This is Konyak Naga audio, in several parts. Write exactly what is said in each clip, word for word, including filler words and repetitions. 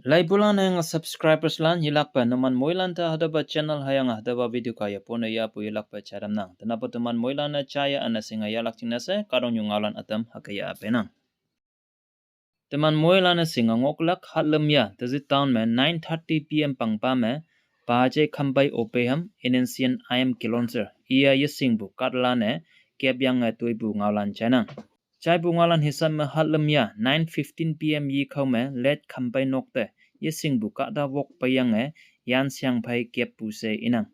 Laipulan hüyange subscribers lan yelakpe numan moilan te hatüopa channel hüyange hatüopa video kaiye pone yahpu yelakpe jadamnang. Tenapo teman moilan-e jaiye üne shinge yahlak jingne she kahtoknyu ngaolan ütam hüke yah peinang. Teman moilan-e shinge ngohlak Hatlumya Tizit town me nine thirty P M pangpa me Paje Khampai Opeham N N C N I M Kilonser iya yeshingpu kahtalan-e kepyange toipu ngaolan jainang. Jaipu ngaolan hisap me Hatlumya nine fifteen P M yikhao me Late Khampai Nok te yeshingpu kahta wok peiyange yan shang phei keppu she inang.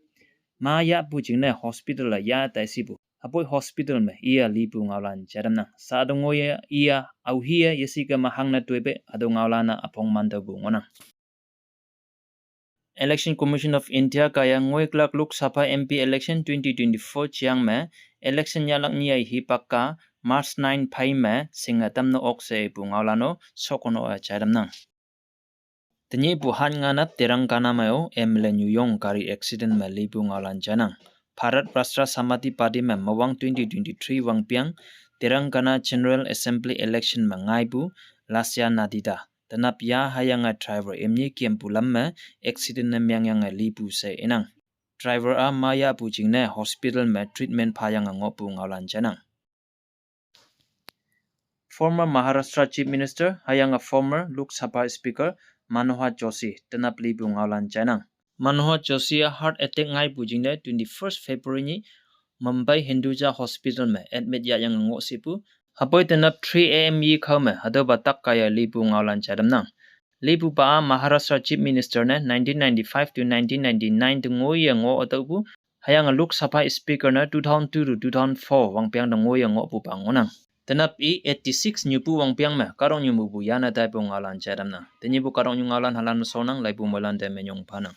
Ma yahpu jingne hospital-e yah taishipu hüpoi hospital me iya lipu ngaolan jadamnang. Sa hatüo ngoiye iya aohiye yeshike mahangne toipe hatüo ngaolan-a üpong mantüopu ngohnang. Election Commission of India kaiye ngoiklak Lok Sabha M P election twenty twenty-four jeang me election yahlak nyi-a hipak-a March nine phei me shinge tamne ok she ipu ngaolan-o shokono-e jadamnang. Tenyihpu hat nganap Telangana me-o M L A nyuyong gari accident me lipu ngaolan jainang. Bharat Rashtra Samati Party me mewang twenty twenty-three wangpeng Telangana General Assembly election me ngaipu Lasya Nadida tenap ya hüyange driver imni kempu lam me accident ne mengyange lipu she inang. Driver-a ma yahpu jingne hospital me treatment phayange ngohpu ngaolan jainang. Former Maharashtra Chief Minister hüyange former Lok Sabha Speaker Manohar Joshi tenap lipu ngaolan jainang. Manohar Joshi-a heart attack ngaipu jingne twenty-first February nyi Mumbai Hinduja Hospital me admit yahyange ngohshipu hüpoi tenap three A M yikhao me hatüopa tak kaiye lipu ngaolan jadamnang. Lipupa-a Maharashtra Chief Minister ne nineteen ninety-five to nineteen ninety-nine te ngoiye ngoh ütüopu hüyange Lok Sabha Speaker ne two thousand two to two thousand four wangpeng te ngoiye ngohpupa ngohnang. Tenap i eighty-six nyupu wangpeng me kahtoknyu mepu yane taipu ngaolan jadamnang. Tenyihpu kahtoknyu ngaolan halan shonnang, laipu moilan te minyong phanang.